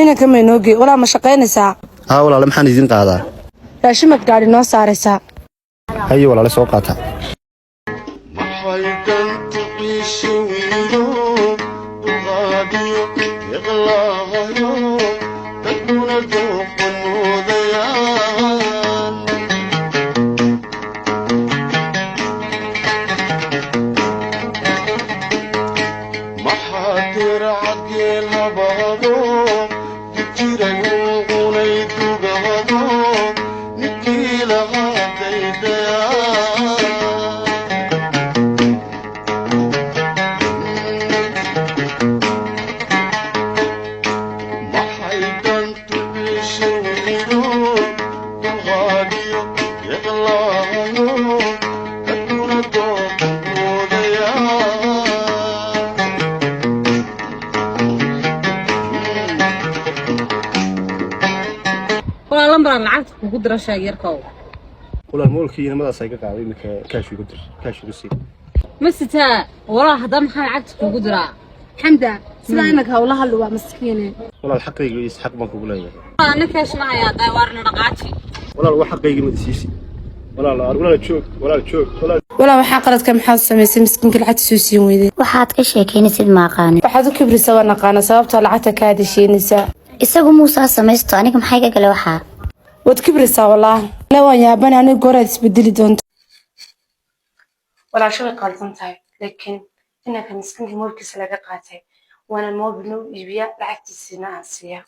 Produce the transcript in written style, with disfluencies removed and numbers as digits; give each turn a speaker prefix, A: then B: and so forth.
A: Inanka maynooge, walaa ma shaqaynaysaa?
B: Haa walaale, maxaan idiin qaadaa?
A: Raashimad gaadhi noo saaraysaa.
B: Haye walaale, soo qaata.
C: Maxay dantu ciishe wiilo dulqaadiyo iqlaahayo, dadkuna dooqan moodayaan? Maxaa tiracad geel habaado dibjirayu cunay dugaado ninkii lahaa daydayaan? Maxay dantu ciishe wiilo dulqaadiyo iqlaahayo, dadkuna dooqan moodayaan?
D: Walaa, lambaraan lacagta kugu dira sheeg, yarkow.
B: Walaal, moolkii inamadaas ay ka qaaday iminka, kaash igu dir, kaash igu sii.
D: Ma sitaa walaa? Haddaba maxaan lacagta kugu diraa?
E: Xamda, sidaa inanka hawla hadli, waa maskiine.
B: Walaal, xaqayga iyo isxaq baan kugu leeyahay.
D: Ana kaash ma hayaa daa, waarna dhaqaaji.
B: Walaal, waa xaqayga mad siisi walaal. Walaal joog, walaal joog, walaal.
A: Walaa, waxaa qaladka maxaad samaysay? Miskiinka lacagta soo siin weyday.
F: Waxaad ka sheekaynaysid maaqaanin.
A: Waxaad u kibrisa waa naqaana, sababtoo lacagta kaa hadashiinaysaa.
F: Isagu muusaa samaysto, aniga maxay ka gale waxaa?
A: Waad kibrisaa walaahi. La waan yaabana aniga, gooraad isbedeli doonta. Walaasho way qaldan tahay, laakiin inanka miskiinka mobilkiisa laga qaatay waana mobil noo iibiya, lacagtiisiina aan siiya.